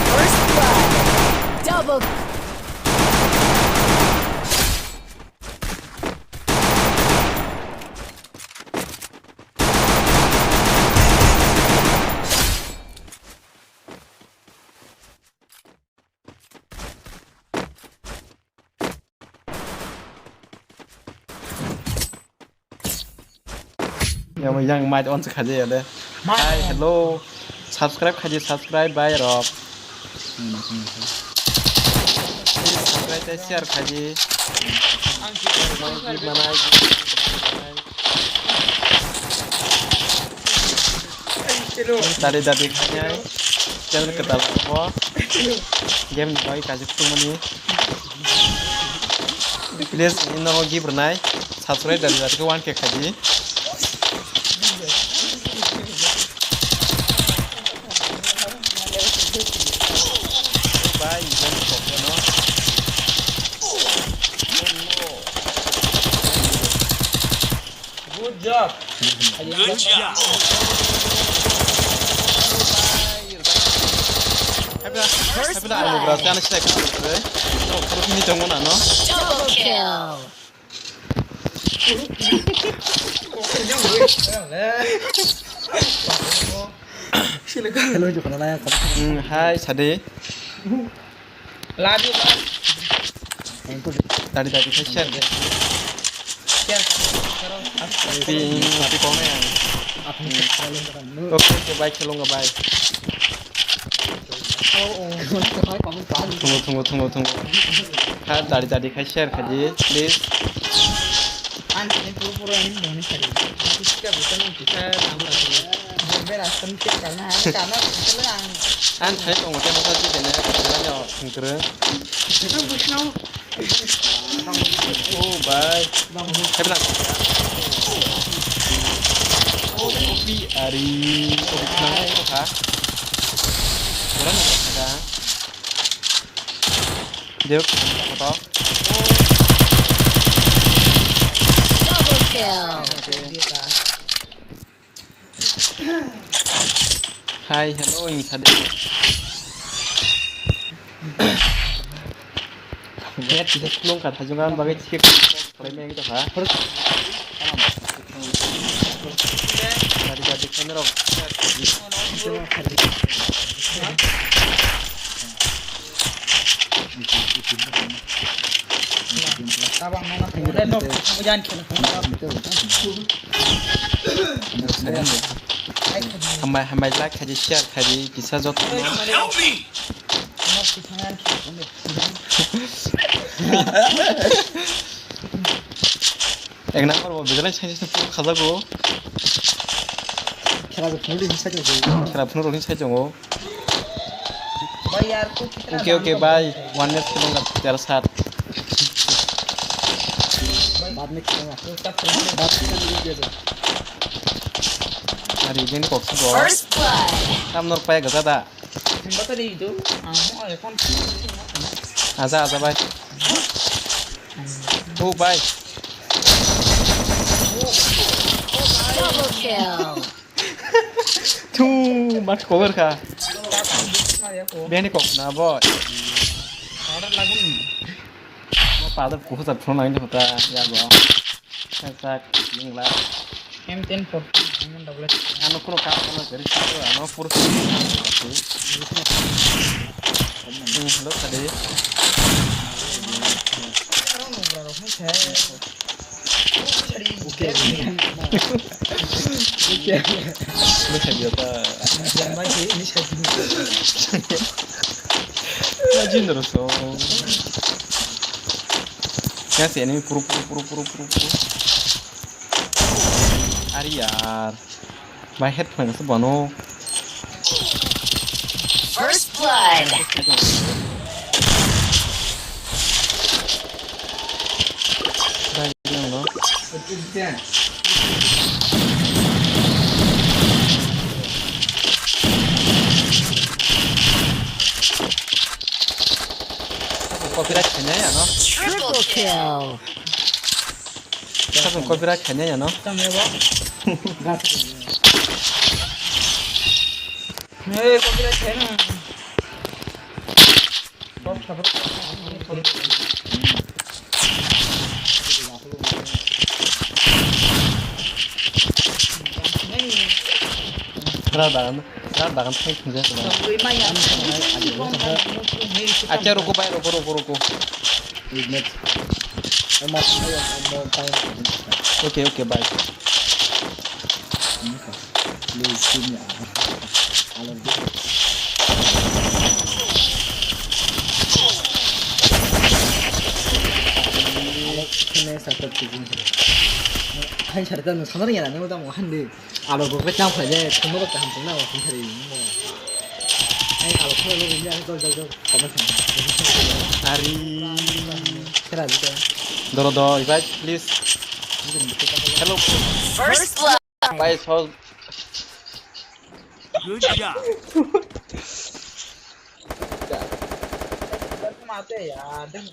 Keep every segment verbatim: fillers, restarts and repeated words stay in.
First blood. Double. Yang, yang mic on se khaje ya de. Hi, hello. Subscribe khaje, subscribe bai rok. Please subscribe tei share khaje. Manai, manai. Dari dari khaje. Channel kwtal bo. Game ni bai kaje khumani. Please, ino gift rwnai. Subscribe da, da, one K khaji. Bye, bye, bye, no. Good job. Good job. Happy, happy da, ani bro, kan check. Oh, ini tong mana, no? Double kill. Hello, jokna na. Hmm, hi, Sade. Love you, bro. Tadi, tadi, share de. Share. Pi, pi kau na ya. Okay, okay, bye, khelunga, bye. Tunggu, tunggu, tunggu, tunggu. Ha, tadi, tadi, share khaji, please. Ang kini pura pura ini dong ni khaji. Kita bukan kita tambah. Bera, sini cek karena, karena, karena ang. Ang thani tongo, tei masa si kene, karena yo, sengkere. Ang busno. Oh, bye. Hai, bela. Oh, kopi, ari, kopi, kenang, kopi, ha? Orang ada. Dia, kopi. Double kill. Hai, hello, wngkha de. Net, net, nung kha thajung ang bagwi chikhe khlai meng tongkha. Gari, gari, camera. Hambai, hambai, like khaidi, share khaidi, kisa joto no. Ek number bo bijalai sai se puro khajago. Khela bo phunuk rokni sai tongo. Khela phunuk rokni sai tongo. Okay, okay, bye. One minute khelo na ter sat. Baad mein khelunga. Baad mein khelunga. Ari jeni kok si bo. First blood. Tam nor paya gaja da. Aja, aja, bye. Oh, bye. Double kill. Tu, mat cover kha. Beni kok na, boy. Order lagun. Mo pada kuhu sa phone lain kota, ya, go. Sak, sak, ning la. M ten forty, M one double X. Ano kuno ka, ano gari sa, ano puro. Hmm, hello, tadi. Okay. Look at your, uh, Imagine the song. Kasi enemy puro, puro, puro. Ari yaar. Bai head phone kasi bono. First blood. Bai yang no. Copyright khainai ano. Triple kill. Sabung copyright khainai ano. Tamo bo. Hey, copyright khaina. Rat bagan, rat bagan thai thungjak. Acha, ruko, bhai, ruko, ruko, ruko. Wait, let's. I'm not, I'm not, I'm not, I'm not. Okay, okay, bye. Please give me a. Alex, can I start up speaking? Hai, sarta no, samar ya, no, tamo hande. Alo bo khe chang phai le, thumma ba kaham tong na, wa thum thari mo. Ai, alo thumma lo rinja, ai, jol, jol, jol, comment khai. Ari. Kera jita. Doro do, invite, please. Hello. First love. Bye, so. Good job. Mate ya, dan.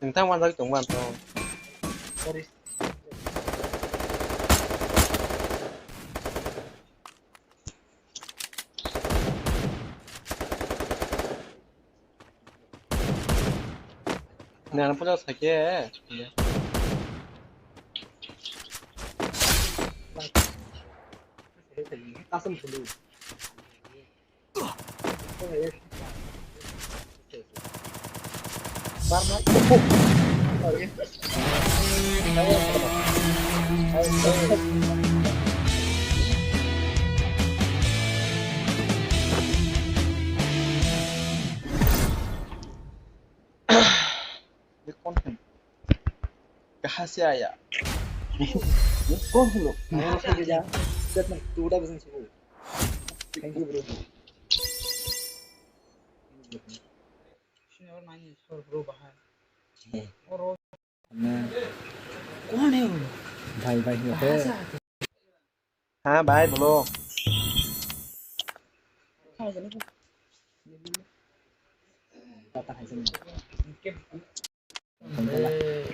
Nang tang wanjak tong wan tong. Sorry. Nang puja sake. Kasam bulu. Kaha se aya. कौन है लोग? Thank you, bro. कौन है वो? भाई, भाई, हाँ भाई, बोलो।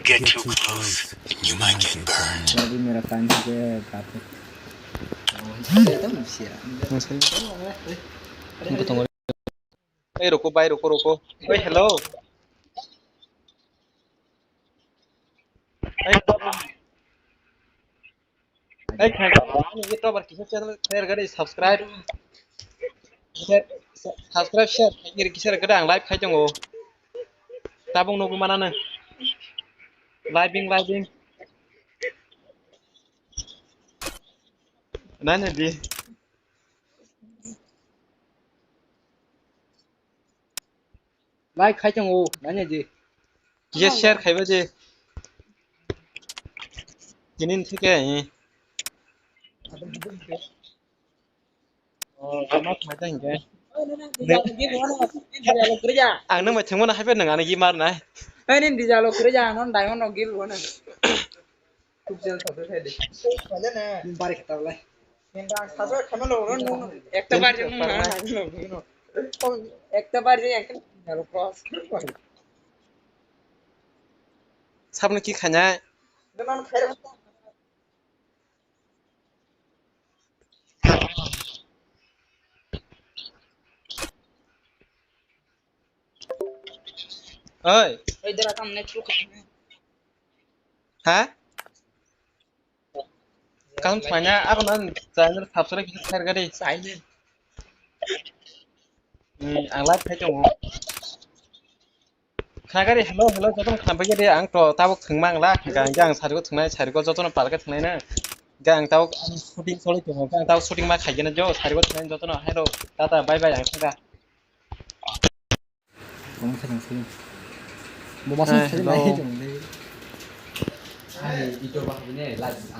Get too close and you might get burned. अभी मेरा टाइम हो गया है, काफी। Hey, रुको भाई, रुको, रुको। Hey, hello। Hey, Hey, khna, ani YouTube bar kisa channel share gari subscribe. Share, subscribe, share, khaikhe kisa gari ang live khai tongo. Tabuk nugu manana. Living, living. Nanya di. Like khai tongo, nanya di. Kisa share khaiba di. Tini thike, eh. Oh, ama khaiba hingke. Ang nang bai thangmano haiba nang ani gimar nai. Ani dijalo kurja, ang diamond no gil wana. Tubjal sabai phai de. Bari khata bolai. Ekta bar jeng nung na. Ekta bar jeng ekta. Sabni ki khanya? Oi. Oi, dera kam ne chuk. Ha? Kalam sanya, ako nan channel subscribe kisa share gari. Saini. Hmm, ang live khai tongo. Khagari, hello, hello, jotono khambai gari, ang to tabuk thwngma ang la, hingka hingke ang sariko thwngnai, sariko jotono palka thwngnai na. Hingke ang tabuk ang shooting choli tongo, hingke ang tabuk shooting ma khaigena jo, sariko thwngnai jotono, hello, tata, bye bye, ang thangkha. Bo masa nang sini. Bo masa nang sini. Hello. Hai, itu bah ini live ang